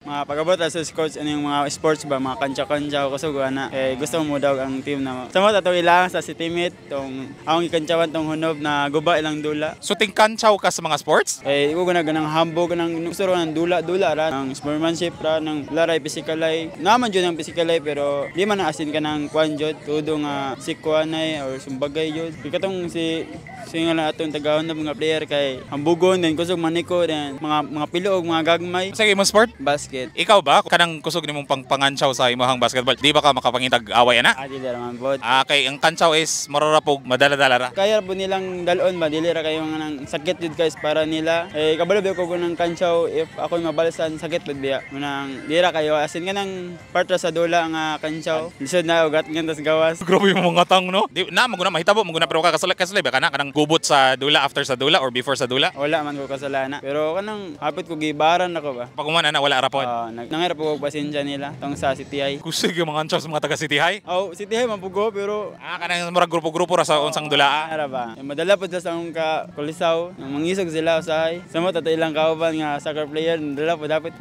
Mga pag-abot sa coach, ano yung mga sports ba, mga kantsa-kantsa, kusog ana. Eh, gusto mo daw ang team na. Sa mga atong ilang sa si teammate, tong akong ikantsawan tong hunob na guba ilang dula. So tingkantsaw ka sa mga sports? Eh, iko gana ganang hambog ganang gusto ro ng dula dula ra ng sportsmanship ra ng laray physical ay. Naman jud ang physical ay, pero di man na asin ka ng kwan jud tudo nga sikwanay or sumbagay jud. Katong si si nga lang atong tagahon na mga player kay hambugon then kusog maniko then mga pilo og mga gagmay. Sige, imong sport? Basket. Ikaw ba kanang kusog nimong pangpangantsaw sa imong basketball? Di ba ka makapangitag away ana? Ah, dili ra man pod. Ah, kay ang kantsaw is mura ra pog madala-dala ra. Kaya po nilang dalon ba, dili ra kayo nga nang sakit jud guys para nila. Eh, kabalo ba ko ng kantsaw, if ako mabalsan, sakit pud biya. Munang di ra kayo asin nga nang part ra sa dula nga kantsaw. Lisod na ugat nga tas gawas. Grabe yung mga tang, no. Di na maguna mahitabo maguna, pero ka kasulay kasulay ba kana kanang gubot sa dula after sa dula or before sa dula? Wala man ko kasalana. Pero kanang hapit ko gibaran ako ba. Pag umana na wala ra pod. Ah, nangirap ko og pasensya nila tong sa City High. Kusog yung mga antsaw sa mga taga City High. Oh, City High man pugo pero Ah, kanang murag grupo-grupo ra sa unsang dula. Ah. Ara ba? Eh, madala po sila sa akong ka kulisaw. Mangisog sila usahay. Samot ato ilang kauban nga soccer player, dala po dapat.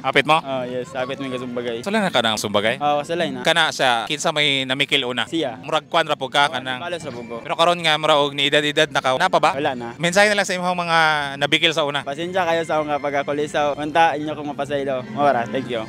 Hapit mo? Oh, yes, hapit may kasumbagay. Sala na ka ng sumbagay? Oh, kasalay na. Kana siya kinsa may namikil una? Siya. Murag kwan ra pug ka kanang. Balos ra po ko. Pero karon nga mura og ni edad-edad na ka. Napa ba? Wala na. Mensahe na lang sa imong mga nabikil sa una. Pasensya kayo sa akong pagkakulisaw. Unta inyo kong mapasaylo. Mawara, thank you.